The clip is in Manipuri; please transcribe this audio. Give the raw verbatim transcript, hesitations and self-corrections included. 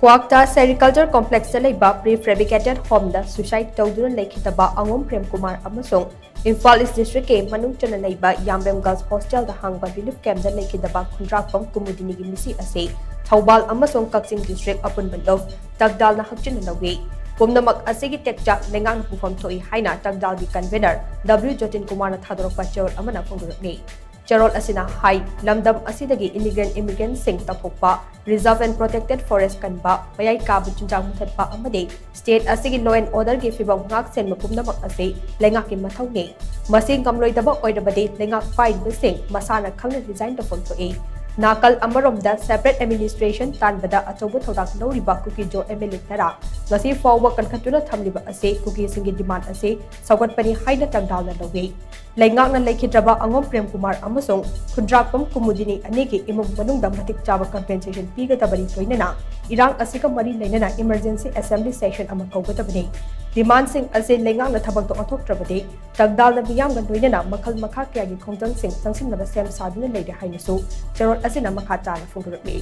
ꯀ꯭ꯋꯥꯛꯇ ꯁꯦꯔꯤꯀꯜꯆꯔ ꯀꯣꯝꯄ꯭ꯂꯦꯛꯁꯇ ꯂꯩꯕ ꯄ꯭ꯔꯤ ꯐꯦꯕ꯭ꯔꯤꯀꯦꯇꯦꯗ ꯍꯣꯝꯗ ꯁꯨꯏꯁꯥꯏꯗ ꯇꯧꯗꯨꯅ ꯂꯩꯈꯤꯗꯕ ꯑꯉꯣꯝ ꯄ꯭ꯔꯦꯝ ꯀꯨꯃꯥꯔ ꯑꯃꯁꯨꯡ ꯏꯝꯐꯥꯜ ꯏꯁ ꯗꯤꯁꯇ꯭ꯔꯤꯛꯀꯤ ꯃꯅꯨꯡ ꯆꯟꯅ ꯂꯩꯕ ꯌꯥꯝꯕꯦꯝ ꯒꯔꯜꯁ ꯍꯣꯁꯇꯦꯜꯗ ꯍꯥꯡꯕ ꯔꯤꯂꯤꯐ ꯀꯦꯝꯞꯇ ꯂꯩꯈꯤꯗꯕ ꯈꯨꯟꯗ꯭ꯔꯥꯛꯄꯝ ꯀꯨꯃꯨꯗꯤꯅꯤꯒꯤ ꯃꯤꯁꯤ ꯑꯁꯤ ꯊꯧꯕꯥꯜ ꯑꯃꯁꯨꯡ ꯀꯛꯆꯤꯡ ꯗꯤꯁꯇ꯭ꯔꯤꯛ ꯑꯄꯨꯟꯕ ꯂꯨꯞ ꯇꯛꯗꯥꯜꯅ ꯍꯛꯆꯤꯟꯅ ꯂꯧꯏ꯫ ꯄꯨꯝꯅꯃꯛ ꯑꯁꯤꯒꯤ ꯇꯦꯛꯆꯥꯛ ꯂꯩꯉꯥꯛꯅ ꯄꯨꯐꯝ ꯊꯣꯛꯏ ꯍꯥꯏꯅ ꯇꯛꯗꯥꯜꯒꯤ ꯀꯟꯚꯦꯅꯔ ꯗꯕ꯭ꯂꯤꯎ ꯖꯣꯇꯤꯟ ꯀꯨꯃꯥꯔꯅ ꯊꯥꯗꯣꯔꯛꯄ ꯆꯦꯔꯣꯜ ꯑꯃꯅ ꯐꯣꯡꯗꯣꯔꯛꯂꯤ꯫ ꯆꯦꯔꯣꯜ ꯑꯁꯤꯅ ꯍꯥꯏ, ꯂꯝꯗꯝ ꯑꯁꯤꯗꯒꯤ ꯏꯂꯤꯒꯦꯜ ꯏꯃꯤꯒ꯭ꯔꯦꯟꯠꯁꯤꯡ ꯇꯧꯊꯣꯛꯄ, ꯔꯤꯖꯔꯚ ꯑꯦꯟ ꯄ꯭ꯔꯣꯇꯦꯛꯇꯦꯗ ꯐꯣꯔꯦꯁ ꯀꯟꯕ, ꯃꯌꯥꯏ ꯀꯥꯕ ꯆꯤꯟꯖꯥꯛ ꯃꯨꯊꯠꯄ ꯑꯃꯗꯤ ꯁ꯭ꯇꯦꯠ ꯑꯁꯤꯒꯤ ꯂꯣ ꯑꯦꯟ ꯑꯣꯔꯗꯔꯒꯤ ꯐꯤꯕꯝ ꯉꯥꯛ ꯁꯦꯟꯕ ꯄꯨꯝꯅꯃꯛ ꯑꯁꯤ ꯂꯩꯉꯥꯛꯀꯤ ꯃꯊꯧꯅꯤ꯫ ꯃꯁꯤ ꯉꯝꯂꯣꯏꯗꯕ ꯑꯣꯏꯔꯕꯗꯤ ꯂꯩꯉꯥꯛ ꯄꯥꯏꯔꯤꯕꯁꯤꯡ ꯃꯁꯥꯅ ꯈꯪꯅ ꯔꯤꯖꯥꯏꯟ ꯇꯧꯐꯝ ꯊꯣꯛꯏ꯫ ꯅꯥꯀꯜ ꯑꯃꯔꯣꯝꯗ ꯁꯦꯄꯔꯦꯠ ꯑꯦꯗꯃꯤꯅꯤꯁꯇ꯭ꯔꯦꯁꯟ ꯇꯥꯟꯕꯗ ꯑꯆꯧꯕ ꯊꯧꯗꯥꯡ ꯂꯧꯔꯤꯕ ꯀꯨꯀꯤ-ꯖꯣ ꯑꯦꯝ ꯑꯦꯜ ꯑꯦ ꯇꯔꯥ ꯉꯁꯤ ꯐꯥꯎꯕ ꯀꯟꯈꯠꯇꯨꯅ ꯊꯝꯂꯤꯕ ꯑꯁꯤ ꯀꯨꯀꯤꯁꯤꯡꯒꯤ ꯗꯤꯃꯥꯟ ꯑꯁꯤ ꯁꯧꯒꯠꯄꯅꯤ ꯍꯥꯏꯅ ꯇꯛꯗꯥꯜꯅ ꯂꯧꯏ꯫ ꯂꯩꯉꯥꯛꯅ ꯂꯩꯈꯤꯗ꯭ꯔꯕ ꯑꯉꯣꯝ ꯄ꯭ꯔꯦꯝ ꯀꯨꯃꯥꯔ ꯑꯃꯁꯨꯡ ꯈꯨꯟꯗ꯭ꯔꯥꯛꯄꯝ ꯀꯨꯃꯨꯗꯤꯅꯤ ꯑꯅꯤꯒꯤ ꯏꯃꯨꯡ ꯃꯅꯨꯡꯗ ꯃꯇꯤꯛ ꯆꯥꯕ ꯀꯝꯄꯦꯟꯁꯦꯁꯟ ꯄꯤꯒꯗꯕꯅꯤ, ꯂꯣꯏꯅꯅ ꯏꯔꯥꯡ ꯑꯁꯤꯒ ꯃꯔꯤ ꯂꯩꯅꯅ ꯏꯃꯔꯖꯦꯟꯁꯤ ꯑꯦꯁꯦꯝꯕ꯭ꯂꯤ ꯁꯦꯁꯟ ꯑꯃ ꯀꯧꯒꯗꯕꯅꯤ꯫ ꯗꯤꯃꯥꯟꯁꯤꯡ ꯑꯁꯤ ꯂꯩꯉꯥꯛꯅ ꯊꯕꯛꯇ ꯑꯣꯟꯊꯣꯛꯇ꯭ꯔꯕꯗꯤ ꯇꯛꯗꯥꯜꯅ ꯃꯤꯌꯥꯝꯒ ꯂꯣꯏꯅꯅ ꯃꯈꯜ ꯃꯈꯥ ꯀꯌꯥꯒꯤ ꯈꯣꯡꯖꯪꯁꯤꯡ ꯆꯪꯁꯤꯟꯅꯕ ꯁꯦꯝ ꯁꯥꯗꯨꯅ ꯂꯩꯔꯦ ꯍꯥꯏꯅꯁꯨ ꯆꯦꯔꯣꯜ ꯑꯁꯤꯅ ꯃꯈꯥ ꯇꯥꯅ ꯐꯣꯡꯗꯣꯔꯛꯂꯤ꯫